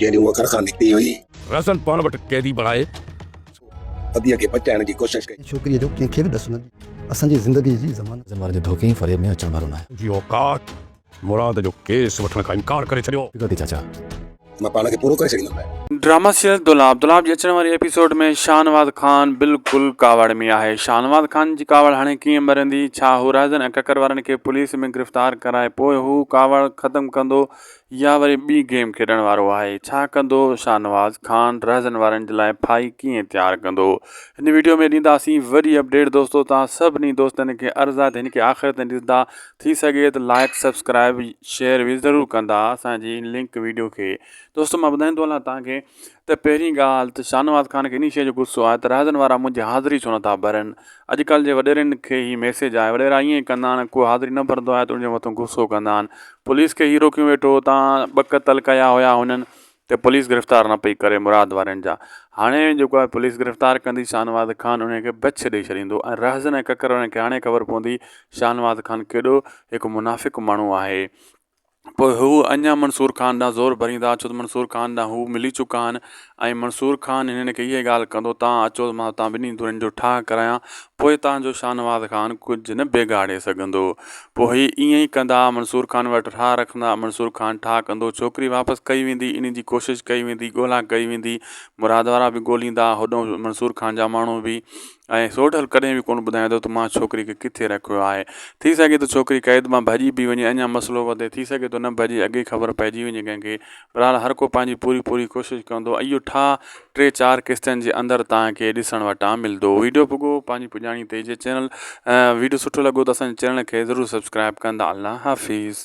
جنهن ڏينهن هوء گهر کان نڪتي هئي. رهزن پاڻ وٽ قيدي بڻائي. اديء کي بچائڻ جي ڪوشش ڪئي. ڇوڪريء جو ڪنهن کي به ڏس نه ڏي. اسان جي زندگيء جي ضمانت. رهزن وارن جي ڌوڪي ۽ فريب ۾ اچڻ وارو ناهي. جي اوقات مراد جو ڪيس وٺڻ کان انڪار ڪري ڇڏيو. فڪر ٿي چاچا. مان پاڻ کي پورو ڪري ڇڏيندم. ڊراما سيريل دولاب دولاب جي اچڻ واري ايپيسوڊ ۾ شاهنواز خان بلڪل ڪاوڙ ۾ آهي شاهنواز خان جي ڪاوڙ هاڻي ڪيئن مرندي ڇا هو رهزن ۽ ڪڪر وارن کي پوليس ۾ گرفتار ڪرائي پوء هو ڪاوڙ ختم ڪندو يا وري ٻي گيم کيڏڻ وارو آهي ڇا ڪندو شاهنواز خان رهزن وارن جي لاء ڦاهي ڪيئن تيار ڪندو هن ويڊيو ۾ ڏينداسين وڏي اپڊيٽ دوستو توهان سڀني دوستن کي عرض آهي ته هن کي آخر تائين ڏسندا ٿي سگهي ته لائڪ سبسڪرائب شيئر به ضرور ڪندا اسان جي لنڪ ويڊيو کي دوستو مان ٻڌائيندو هلان توهان کي ته پهرين ڳالهه ته شاهنواز خان کي انهي شيء جو غصو آهي ته رهزن وارا منهنجي حاضري ڇو نٿا ڀرن اڄڪلهه جي وڏيرن کي هي ميسيج آهي وڏيرا ائين ئي ڪندا آهن ڪو حاضري نه ڀرندو آهي ته ان جي مٿان غصو ڪندا آهن پوليس کي هي روڪيون ويٺو تان ٻه قتل ڪيا هيا هنن ته پوليس گرفتار نه پئي ڪري مراد وارن جا هاڻي جيڪو آهي پوليس گرفتار ڪندي شاهنواز خان انهن کي بڇ ڏئي ڇڏيندو ۽ رهزن ۽ ڪڪر وارن کي هاڻي خبر پوندي شاهنواز خان ڪيڏو هڪ منافق ماڻهو آهي پوء هو اڃا منصور خان ڏانهن زور ڀريندا ڇو ته منصور خان ڏانهن هو ملي چڪا آهن ۽ منصور خان هنن کي اها ڳالهه ڪندو تان اچو مان تان ٻنهي ڌرين جو ٺاهه ڪرايان پوء تان جو شاهنواز خان ڪجهه نه بگاڙي سگهندو. پوء هي ائين ئي ڪندا، منصور خان وٽ ٺاهه رکندا، منصور خان ٺاهه ڪندو، ڇوڪري واپس ڪئي ويندي، انهي جي ڪوشش ڪئي ويندي، ڳولا ڪئي ويندي، مراد وارا به ڳوليندا، هوڏهون منصور خان جا ماڻهو به ۽ سوڍل ڪڏهن به ڪونه ٻڌائيندو ته مان ڇوڪري کي ڪٿي رکيو آهي. ٿي سگهي ٿو ڇوڪري قيد مان ڀڄي به وڃي، اڃا مسئلو وڌي، ٿي سگهي ٿو نه ڀڄي، اڳي ئي خبر پئجي وڃي ڪنهن کي. بهرحال هر ڪو پنهنجي پوري پوري ڪوشش ڪندو ۽ اهو ٺاهه ٽي چار قسطن جي اندر توهان کي ڏسڻ وٽان ملندو ويڊيو پڳو پنهنجي پڄاڻي تي جي چينل ويڊيو سٺو لڳو ته اسان جي چينل کي ضرور سبسڪرائب ڪندا الله حافظ.